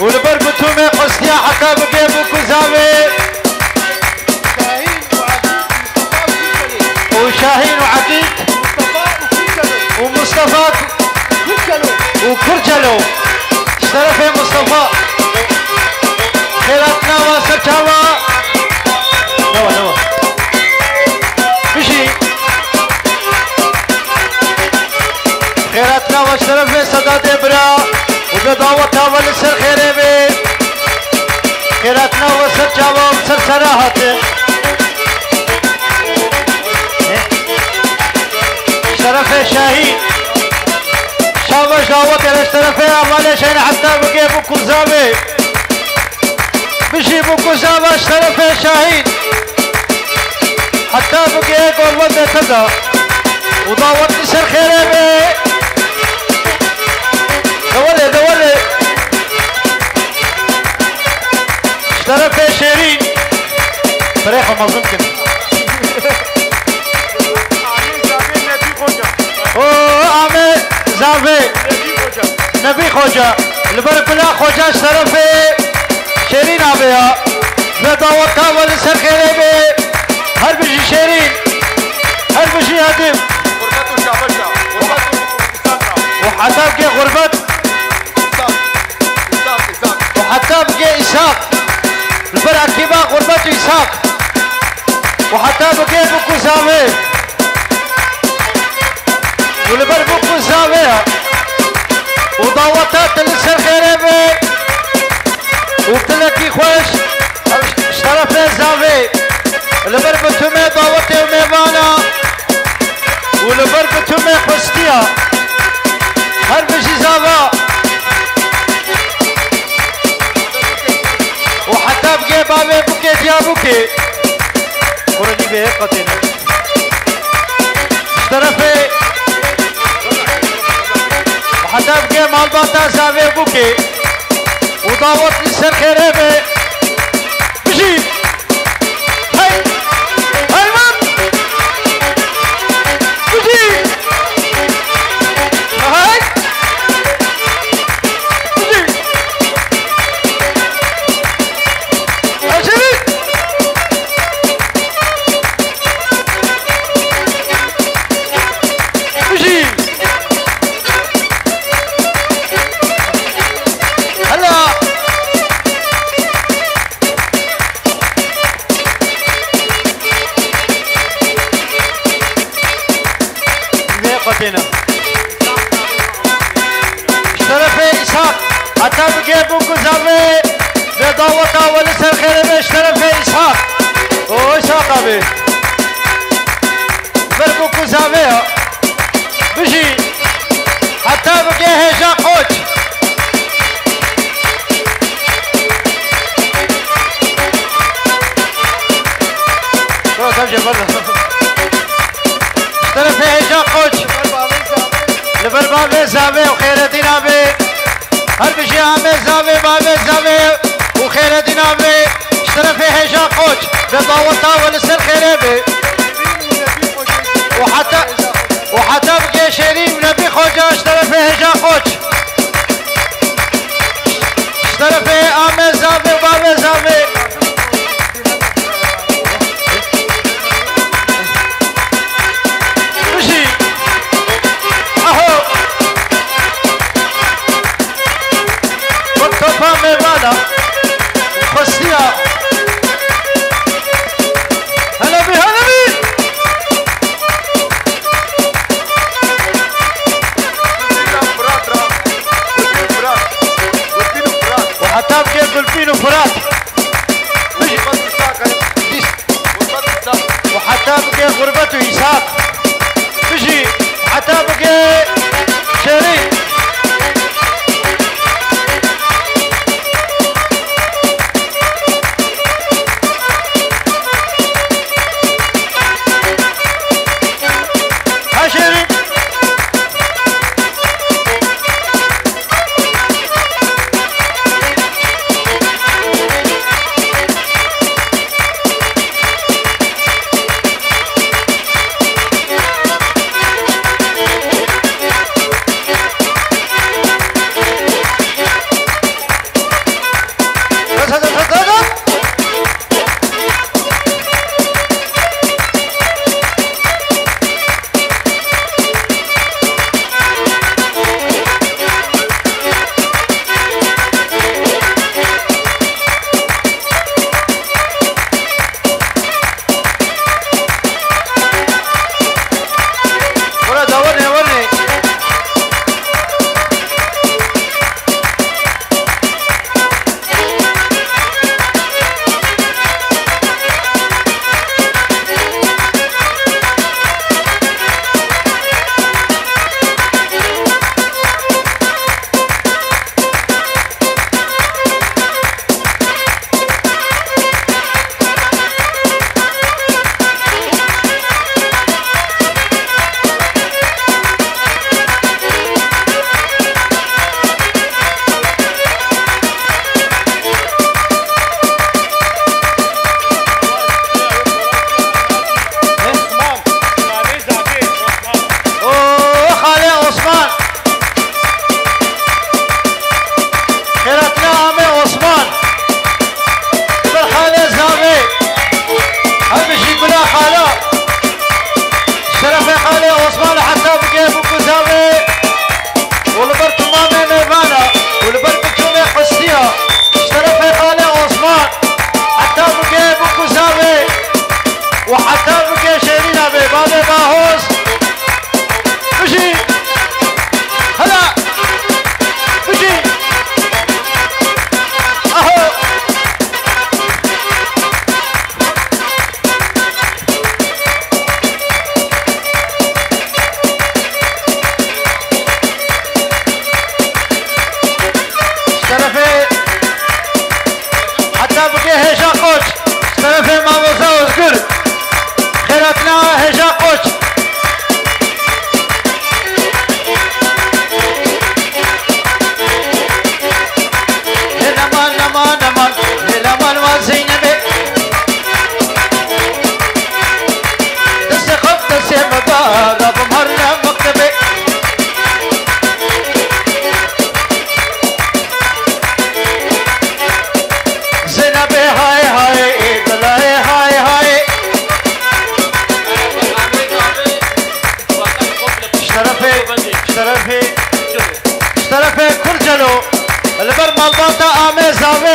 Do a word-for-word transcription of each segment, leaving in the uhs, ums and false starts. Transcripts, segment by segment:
û li ber bitumê xwestiya heta bigê bû ku zavê û Şahîn û Edîd û Mustafa û Kurcelo. Ji terefê Mustafa. Xêratina we ser çava. Newe, newe. Bijî. Xêratina we ji terefê Sedadê bira û bi daweta we li ser xêrê bê. Xêratina we ser çava û ser sera hate. Ji terefê Şahîn. Şava ji dawetê re ji terefê hevalê Şahîn heta bigê bû ku zavê. Bijî bû ku zava ji terefê Şahîn. Heta bigê gurbetê te de. Û dawet li ser xêrê be. De welê, de welê. Ji terefê Şêrîn. Pirê xwe mezin kin. O, Amê Zavê. Nebî Xoca. Li ber Gula Xoca ji terefê Şêrîn Abê ya. Ve daweta we li ser xêrê be. Her bijî Şêrîn. Her bijî Edîb. Û heta bigê xurbet. Û heta bigê Îshak. Li ber ekîba xurbet û Îshak. Û heta bigê bû ku zavê. Û li ber bû ku zavê ya. Û daweta te li ser xêrê be. Û dilekî xweş. Ev ji terefê zavê. Li ber bitumê dawetê û mêvana. Û li ber bitumê xwestiya. Her bijî zava. Û heta bigê bavê bûkê diya bûkê. Kurê nîvê qetêne. Ji terefê û heta bigê malbata zavê bûkê. Û dawet li ser xêrê be. Bijî. Hey! Hey, man! Bijî! Hey! Bijî! Aşırı! Bijî! Hela! Vê xwe têne. Ji terefê Îshak, heta bigê bû ku zavê, vê daweta we li ser xêrê be ji terefê Îshak. O Îshak abi. Ber bû ku zavê ya. Bijî. Heta bigê hêja Qoç. Ji terefê hêja Qoç. Li ber bavê zavê û Xêredîn abê. Her bijî Amê zavê, bavê zavê û Xêredîn abê. Ji terefê hêja Qoç. Ve daweta we li ser xêrê be. Û heta, û heta bigê Şêrîn Nebî Xoca ji terefê hêja Qoç. Ji terefê Amê zavê û bavê zavê. Bijî. Aho. Wek topa mêvana. Xwestiya. Hele bî, hele bî. Û heta bigê Gulfîn û Firat. Bijî. Û heta bigê Xurbet û Îshak. Bijî. Heta bigê Şêrîn. Ha Şêrîn.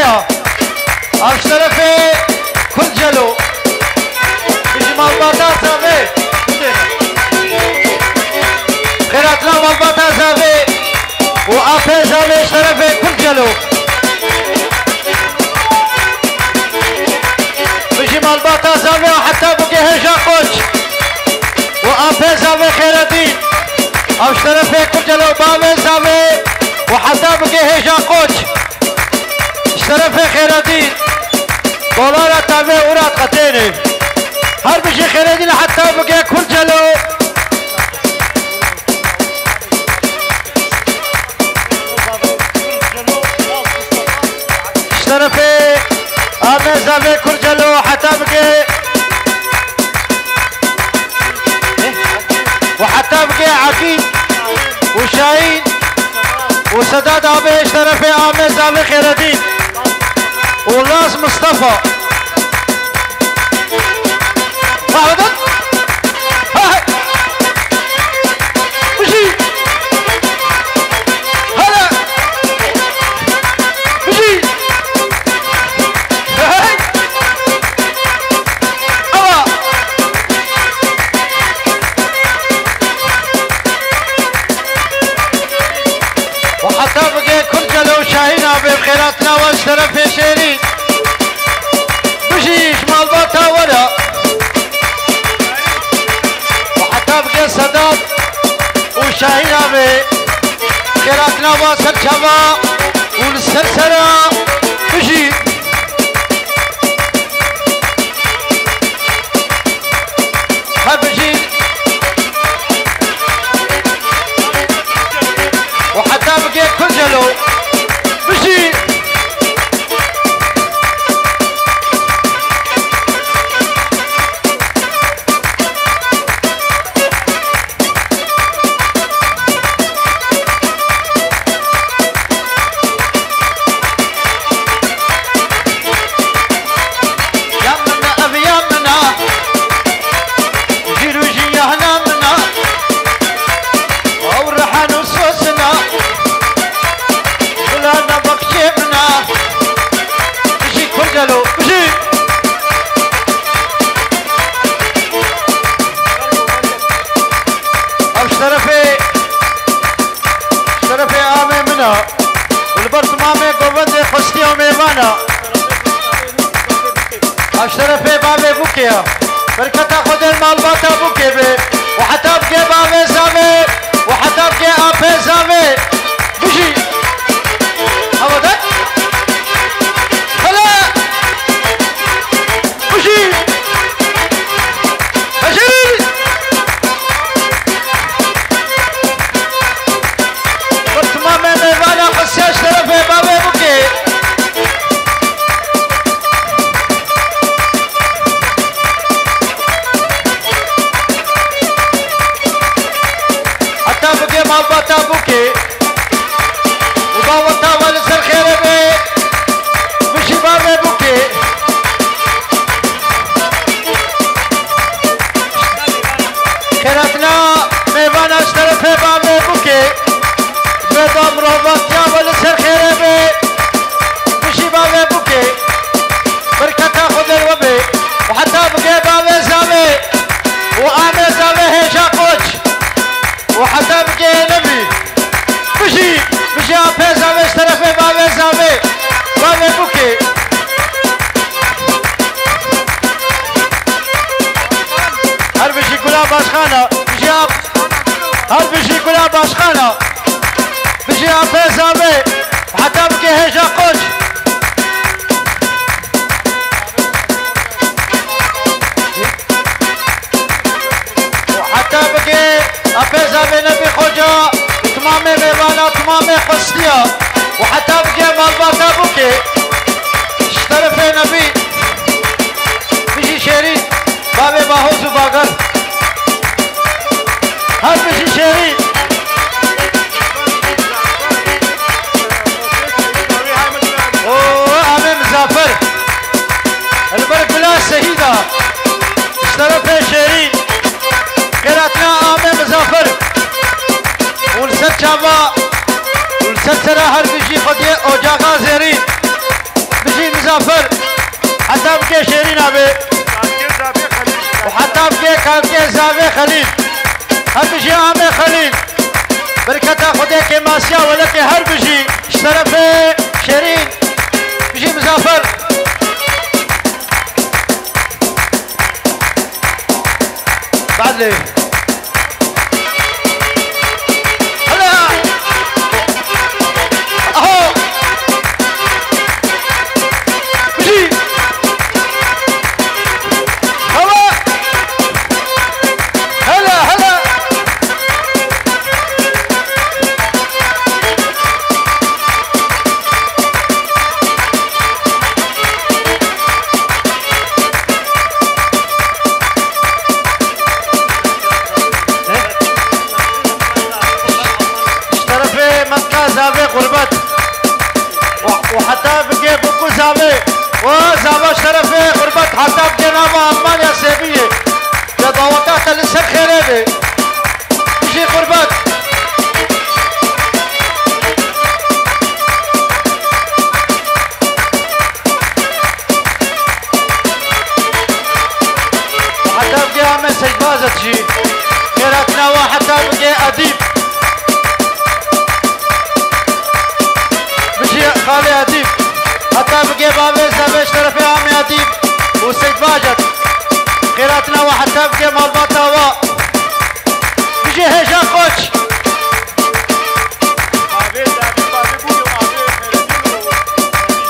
Ev ji terefê Kurd Celo. Bijî malbata Zavê. Xêratina malbata Zavê û apê Zavê ji terefê Kurd Celo. Bijî malbata Zavê û heta bigê hêja Koç. Û apê Zavê Xêredîn. Ev ji terefê Kurd Celo, bavê Zavê û heta bigê hêja Koç. Ji terefê Xêredîn, dolara tavê û ra diqetêne. Her bijî Xêredîn heta bigê Kurd Celo. Ji terefê Amê Zavê Kurd Celo heta bigê û heta bigê Akî û Şahîn û Sedad abi ji terefê Amê Zavê Xêredîn û Laz Mistefa. Mahmudun. Ha, ha. Bijî. Hele. Bijî. Hey. Ava. Û heta bigê Kurd Celo û Şahîn abi bi xêratina wan ji terefê Şêrîn. Bijî ji malbata we re. Û heta bigê Sedat û Şahîn abi. Xêratina wan ser çava û li ser sera. Bijî. Her bijî. Û heta bigê Kurd Celo. Bijî. Ya min, ev ya min a. Jîr û jiyana min a. Ew rihan û sosina. Gulana baxçê min a. Bijî Kurd Celo, bijî. Ev ji terefê, ji terefê amê min a. Li ber timamê govendê xwestiya mêvan a. Ev ji terefê bavê Bûkê ya. Berketa Xwedê li malbata Bûkê be. Û heta bigê bavê Zavê. Û heta bigê apê Zavê. Bijî. Hava de. Hele. Bijî. Hejî. Bi timamê mêvana xwestiya ji terefê bavê Bûkê. Heta bigê malbata Bûkê. Û baweta we li ser xêrê be. Bijî bavê Bûkê. Xêratina mêvana ji terefê bavê Bûkê. Ji vê da mirovatiya we li ser xêrê be. Bijî bavê Bûkê. Berketa Xwedê li we be. Û heta bigê bavê Zavê. Û amê Zavê hêja Koç. Û heta bigê nebî. Bijî, bijî apê Zavê ji terefê bavê Zavê. Bavê Bûkê. Her bijî Gula Başkana. Bijî ap-, her bijî Gula Başkana. Bijî apê Zavê. Heta bigê hêja Koç. Û heta bigê apê Zavê Nebî Xoca, timamê mêvana, timamê xwestiya. Û heta bigê malbata Bûkê, ji terefê Nebî, bijî Şêrîn, bavê Bahoz û Bagar. Her bijî Şêrîn. Û amê Mizafir. Li ber Gula Sehîda. Ji terefê Şêrîn. Xêratina amê Mizafir. Û li ser çava. Û li ser sera her bijî xwediyê ocaxa zêrîn. Şêrîn abi. Û heta bigê kalkê Zavê Xelîl. Her bijî Amê Xelîl. Berketa Xwedê kêmasiya welekê her bijî. Ji terefê Şêrîn. Bijî Mizafir. Badlê. Hela! Aho! Bijî! Hela! Hela, hela! Ji terefê mentika Zavê Xurbet. Û, û heta bigê Bûk û Zavê. Û Zava ji terefê Xurbet heta bigê nava Almanya Sêbiyê. Te daweta te li ser xêrê be. Bijî Xurbet. Heta bigê Amê Seyid Bazet jî. Xêratina we heta bigê Edîb. Bijî xalê Edîb. Heta bigê bavê Zavê ji terefê Amê Edîb û Seyid Bazet. Xêratina we heta bigê malbata we. Bijî hêja Koç.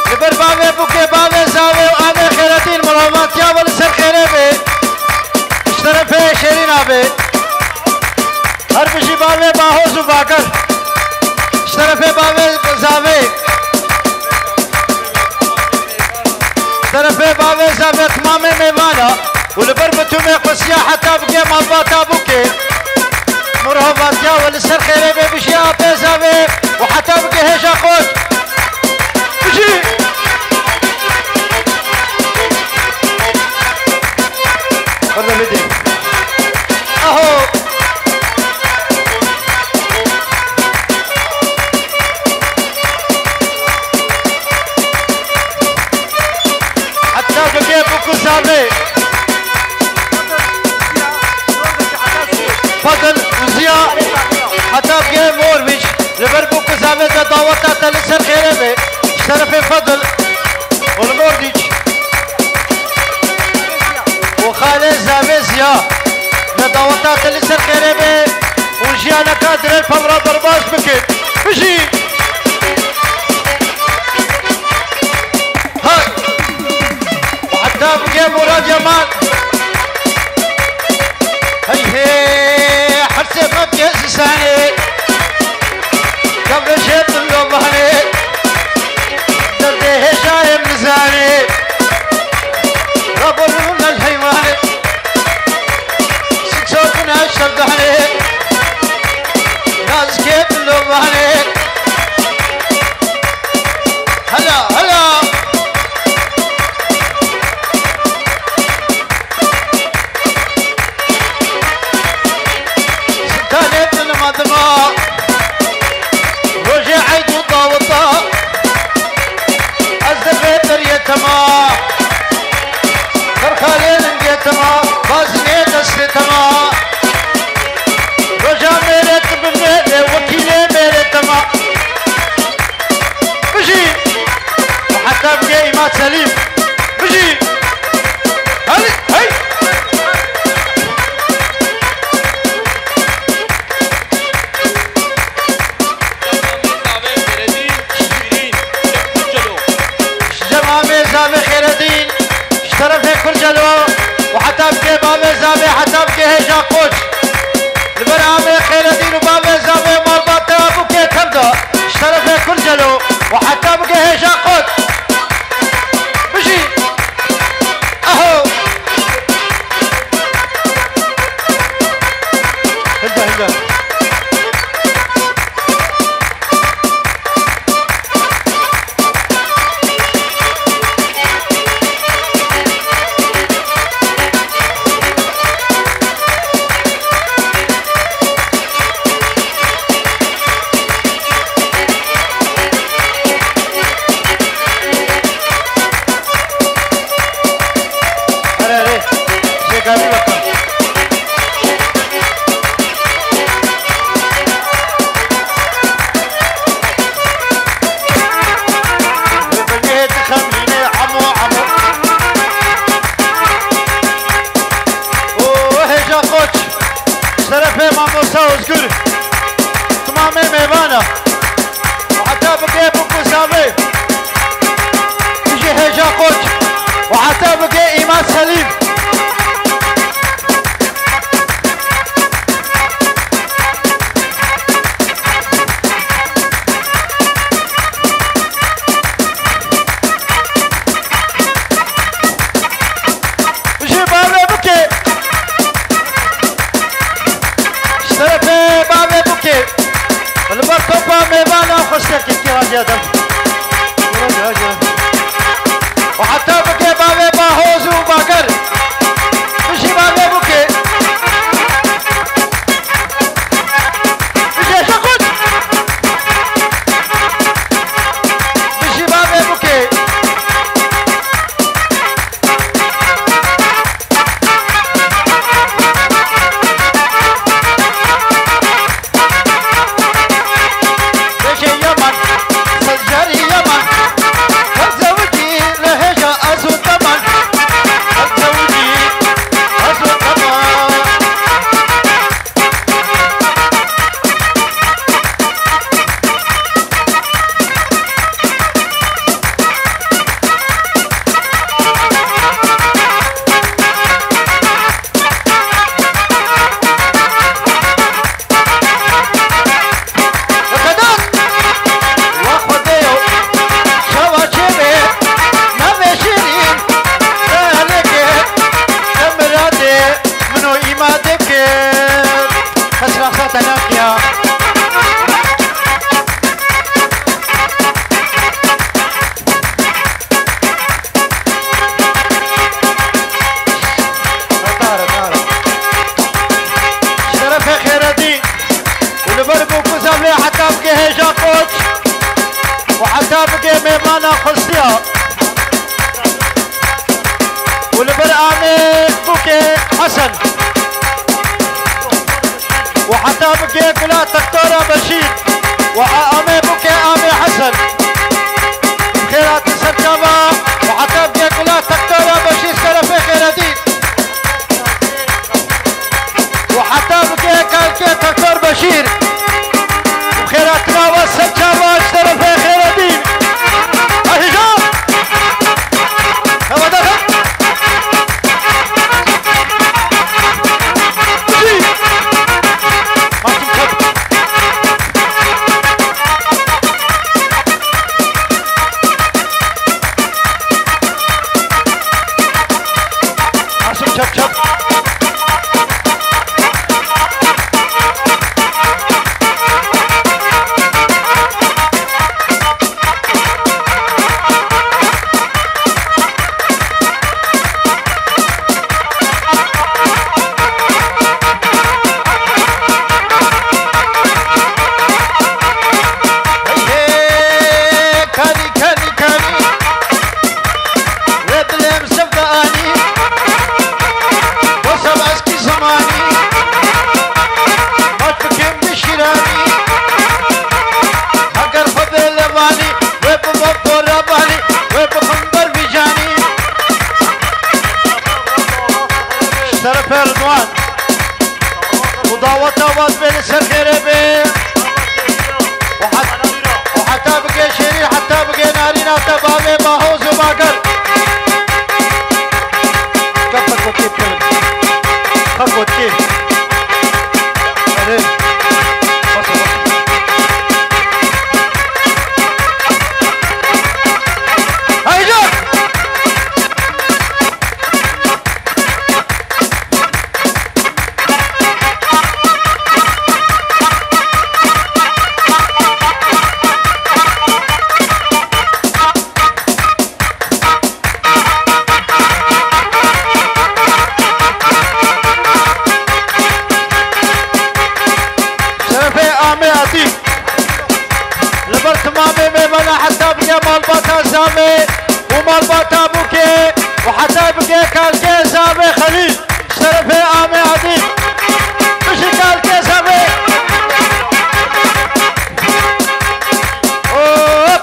Li ber bavê Bûkê, bavê Zavê û Amê Xêretîn, mirovatiya we li ser xêrê be. Ji terefê Şêrîn abi. Her bijî bavê Bahoz û Bager. Ji terefê bavê Zavê. Ji terefê bavê Zavê timamê mêvana. Û li ber bitûmê qisiya heta bigê malbata Bûkê. Mirovatiya we li ser xêrê be, bijî apê Zavê û heta bigê hêja Koç. Bijî! Xwedê bidê. Aho! Heta bigê Bûk û Zavê. Fadil û Ziya heta bigê Morvîç. Li ber Bûk û Zavê de daweta te li ser xêrê be. Ji terefê Fadil û li Morvîç. Û xalê Zavê Ziya. Me daweta te li ser xêrê be. Û jiyaneka dirêj pevra derbas bikin. Bijî! Hay! Heta bigê Murad Yaman. Hey hey, hersê me bigê zisanê. Kevreşê dilovanê. Derdê hêjayê min zanê. Raborûn el heywanê. Siksokun eşterdanê. Nazikê dilovanê. Hela, hela. Sultanê dilma dima. Rojê eyd û daweta. Ez di vê deriyê tema. Xerxalê lingê tema. Bazinê destê tema. Roja mêrê tu bi mêrê, wekîlê mêrê tema. Bijî! Heta bigê Îmad Selîm. Bijî! Hey! Hey! Ji cem Amê Zavê Xêredîn, ji terefê Kurcelo û heta bigê bavê Zavê, heta bigê hêja Koç. Li ber Amê Xêredîn û bavê Zavê malbata Bûkê tev da. Ji terefê Kurcelo û heta bigê hêja Koç. Bijî! Aho! Hilde, hilde. Abi. Ji Hêja Koç û heta bike Îmad Selîm. Ji bavê bike. Ji terefê bavê bike. Li ber topa mêvana xwestekî kiraciya dem. Û heta bike bavê bahoz û bager. Ji bavê bike. Ji şekut. Ji bavê bike. Beşê Yemen, sed carî Yemen, her zewicî li hêja ez û temen, her zewicî ez û temen. Xedan! Wa Xwedê yo, çawa çêbê, navê şîrîn, te helê kê, te miradê, min û îmadê kê. Xesra xwe te nakiya. Şerefê Xêredî û li ber ku kuza vê heta bike hêja koç û heta bike mêvana xwestiya û li ber amê bûke Hesen. û heta bike gula Tektora Beşîr û a-, amê bûke amê Hesen. Xêr hatin ser çava û heta bike gula Tektora Beşîr şerefê Xêredî. û heta bike kalkê Tektor Beşîr. Xêr hatina we ser çava şerefê Xêredî. Hejî! Hewada! Asim çap çap. Hey, hey, kanî, kanî, kanî. Wê dilê min sevda anî. Wesa eskî zemanî. Baş bikim bi şîranî. Heger Xwedê levanî. Wê bibe borabanî. Wê bixim ber vîjanî. Şerefê Ridwan. û daweta we divê li ser xêrê bê. û het-, û heta bike şêrîn, heta bike narîna te bavê bahoz û bager. Ka pekotî bikin. Pekotî. Erê. Bas, bas. Haydi! Şerefê Amê Edîb. Li ber timamê mêvana heta bike malbata Zamê û malbata Bûkê û heta bike kalkê Zavê Xelîl. Şerefê Amê Edîb. Bişî kalkê Zavê. O,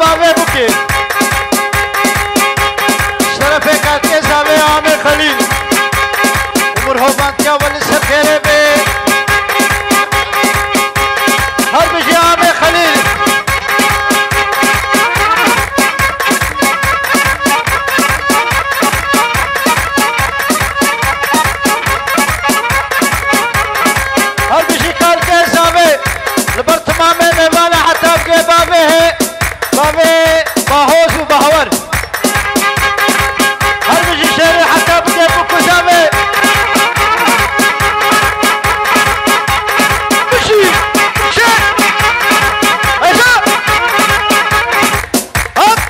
bavê Bûkê. Şerefê kalkê Zavê Amê Xelîl. Umur hovantiya we li ser xêrê bê. Her bijî Amê Xelîl. Bahawer. Her bijî şêrê heta bike bû ku zavê. Bijî. Şêr. Hêja. Hop.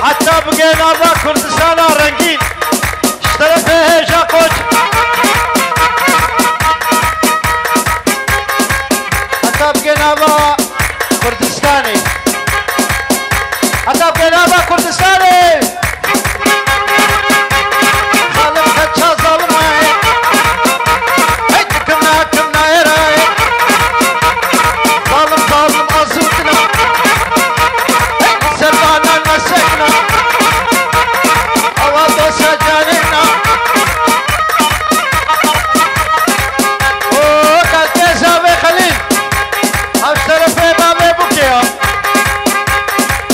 Heta bike nava Kurdistana rengîn. Ji terefê Hêja Koç. Heta bike nava Kurdistanê. Heta bike nava Kurdistanê. Zalim xeça zalim e. Hey, kim na, kim na yere. Zalim, zalim azûtina. Hey, servana nesekna. Awa dosa canina. O, kalkê zavê Xelîl. Ev ji terefê bavê Bûkê ya.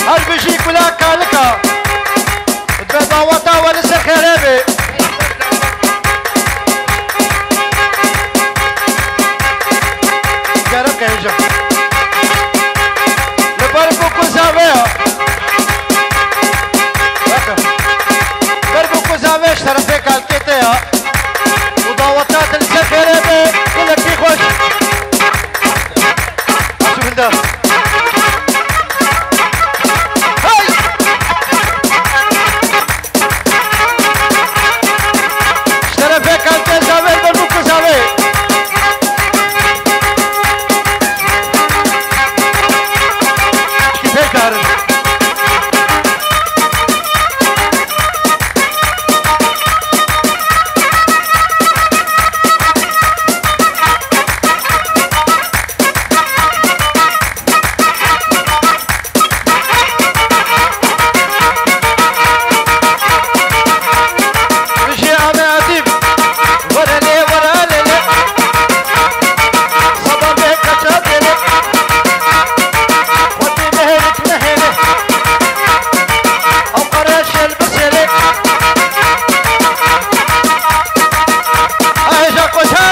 Her bijî gula kalika. Bi daweta we li ser xêrê be. Gerek hêja. Li ber Bûk û zavê ya. Bakın. Ber Bûk û zavê ji terefê kalkê te ya. Û daweta te li ser xêrê be, gulekî xweş. Aşu hilda. Hey! Ji terefê kalkê zavê, ber Bûk û zavê. Kî pêk darin. Bijî Ame Edîb. Were lê, were lê lê. Saban bê kaça dê lê. Xwedî mehêlik mehêle. Ew qere şêl bi sêlê. Hêja Koça.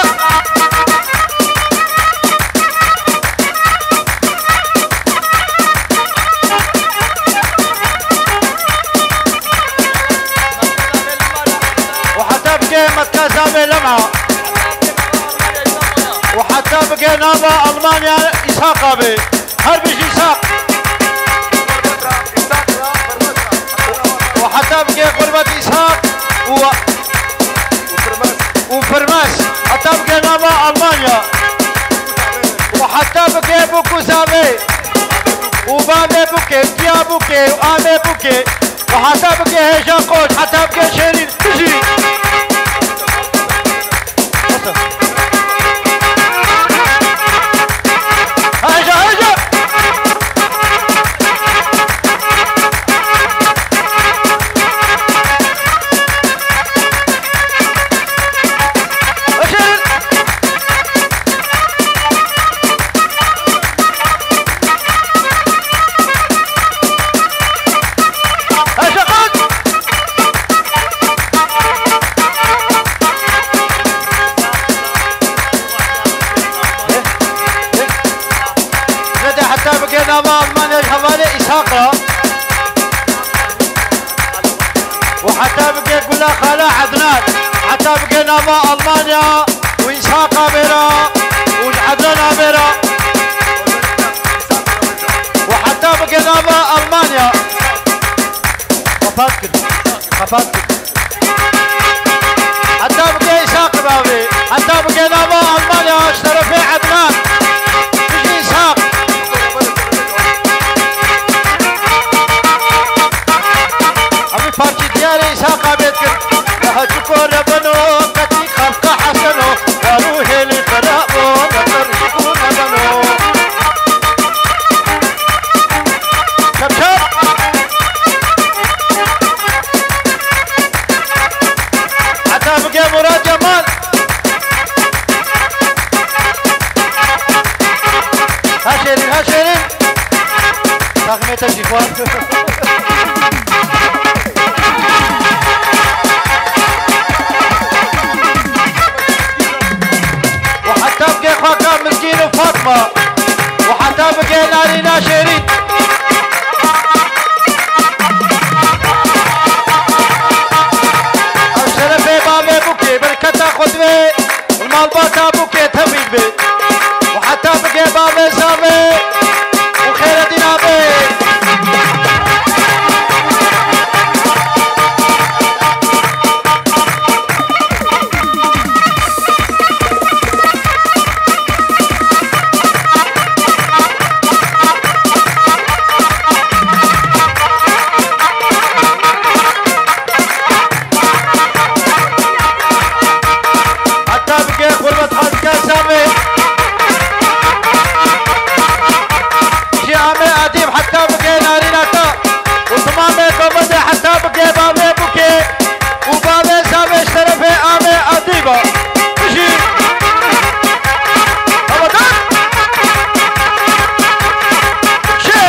Û heta bike metka zavê Lema. Û heta bike nava Almanya Îshaq abi. Her bijî Îshaq. Û heta bike qurbet Îshaq û, û Firmes. Heta bike nava Almanya. Û heta bike Bûk û zavê. Û bavê Bûkê, piya Bûkê, û amê Bûkê. Û heta bike Hêja Koç, heta bike Şêrîn. Bijî. Hêja, hêja. Hêja. Hêja, hêja. Nede heta bike nava Almanya ji hevalê Îshaq re. Û heta bike gula xala Ednan. Heta bike nava Almanya û Îshaq abê re û ji Ednan abê re. Û heta bike nava Almanya. Kapat kir. Kapat kir. Heta bike Îshaq bavê. Heta bike nava Almanya ji terefê Ednan. Bijî Îshaq. Hemî parçî diyarê Îshaq abê dikir. Daha çiko nebeno, ketî xelqa Heseno. Daru hêlî xerabo, nefer çiko nebeno. Çep çep. Heta bike Murat Cemal. Ha Şêrîn, ha Şêrîn. Takmê te jî xwar. Û heta bike xwe ka Mizgîn û Fatma. û heta bike narîna şêrîn. Ev şerefê bavê bûkê, berketa xwe divê, li malbata bûkê tevî divê. Û heta bike bavê zavê û xêredîna bê. Heta bike xurbet xwe dike Samê. Ji Amê Edîb heta bike narîna te. Û timamê komendê heta bike bavê bûkê. Û bavê Samê ji terefê Amê Edîba. Bijî. Havadan. Çi?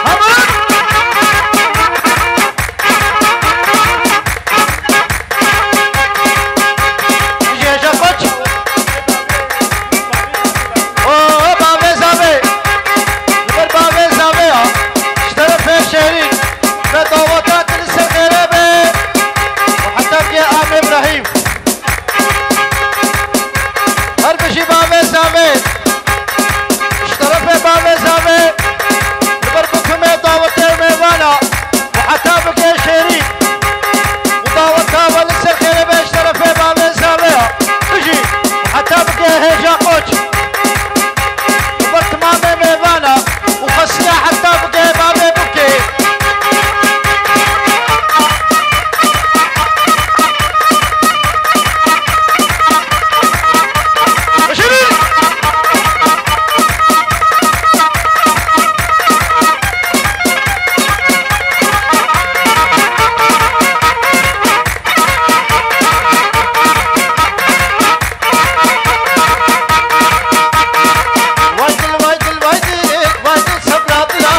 Havadan. Jêja Koç. O, bavê Zavê. Li ber bavê Zavê ya. Ji terefê şêrîn. Ve daweta te li ser xêrê be. Û heta bike Amê Îbrahîm. Her bijî bavê Zavê. Ji terefê bavê Zavê. Li ber bikumê dawetê mêvana. Û heta bike şêrîn. Û daweta we li ser xêrê be ji terefê bavê Zavê ya. Bijî. Û heta bike hêja Koç. Li ber timamê mêvana. Û xesiya heta bike bavê bûkê. Bijî. Vay dil, vay dil, vay dil, vay dil, sebra dila.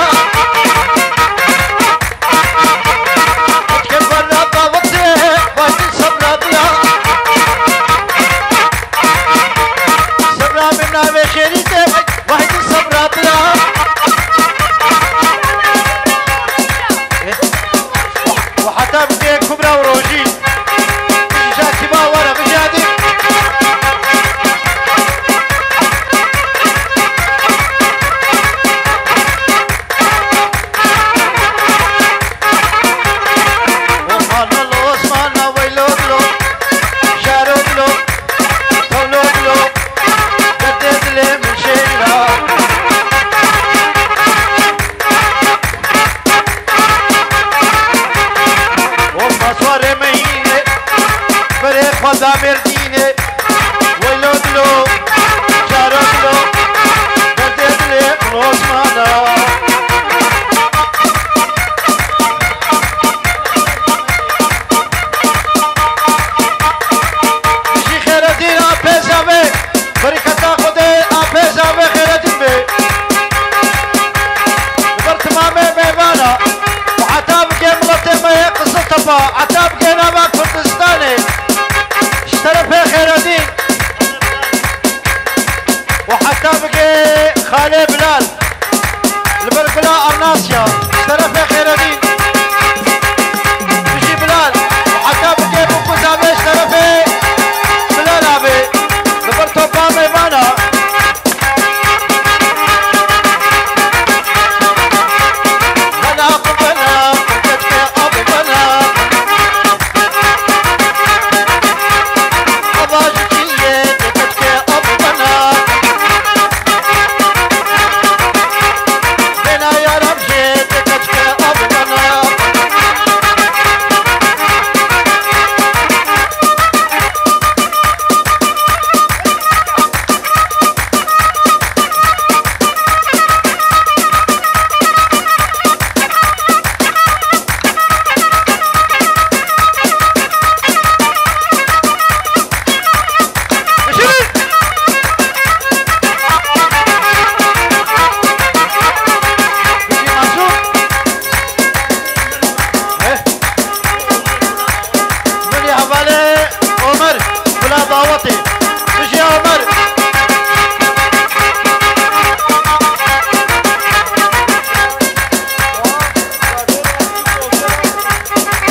Kutke berra davete, vay dil, sebra dila. Sebra min navê şêrî te, vay dil, sebra dila. Û heta bike Kubra û Rojî. Bijî Şakîba were, bijî Edîb. Osman, Osman, weylo dilo, şaro dilo, tolo dilo, derdê dilê min şêrîna. Hoppa, swarê meyîne, berê xwe da Mêrdînê. Weylo dilo, çaro dilo, derdê dilê min Osmana. Bijî Xêredîn a pê zavê. Berîketa Xwedê a pê zavê Xêredîn be. Li ber timamê mêvana û heta bike miletê me yê Qiziltepa, heta bike nava Kurdistanê ji terefê Xêredîn û heta bike Xalê Bilal. Li ber Gula Arnasya, ji terefê Xêredîn. Bijî Bilal, heta bike bû ku zavê ji terefê Bilal abê. Li ber topa mêvana. Bena, bena, keçke abê bena. Ava ji çiyê, keçke abê bena. Bena yaram jê, keçke abê bena. Awatê. Bijî Omer.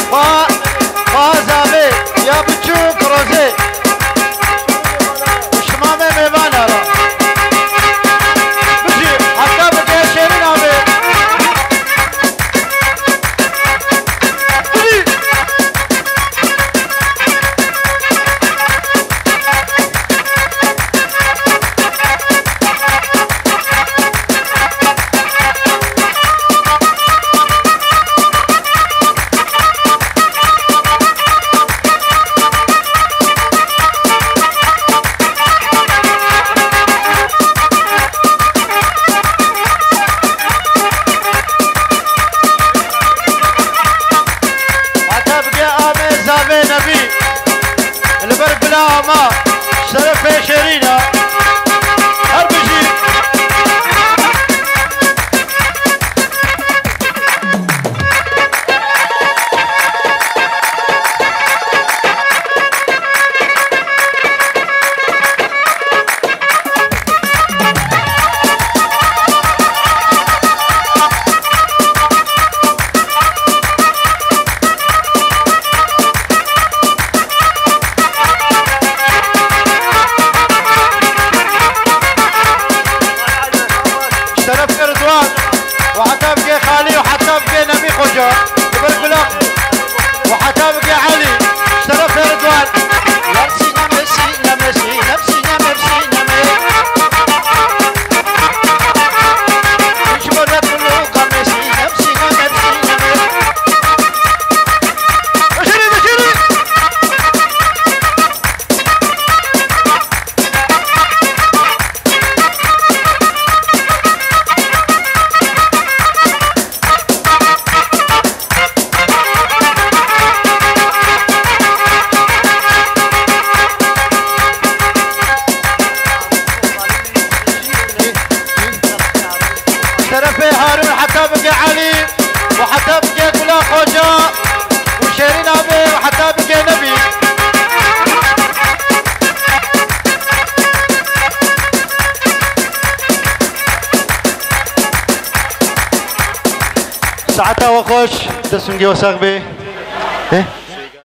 Xwa, xwa zavê ya biçûk rozê. Şima me mêvan ara. Bijî, heta bike şêrîn abê. Bijî. Heta bige amê zavê nebî. Li ber bila ama şerefê şêrîn e. Her bijî. Şerefê Ridwan û heta bike Xalî û heta bike Nemî Xoca. Li ber gula û heta bike Elî. Şerefê Ridwan. Lemsî nemesî, nemesî, lemsî nemesî, nemê. Hiç böyle kulu kamesî, lemsî nemesî, nemê. Beşirî, beşirî. Şerefê Harun heta bike Elî û heta bike Gula Xoca û Şêrîn abi û heta bike Nebî. Saeta we xweş, destungê we sax bê. Eh?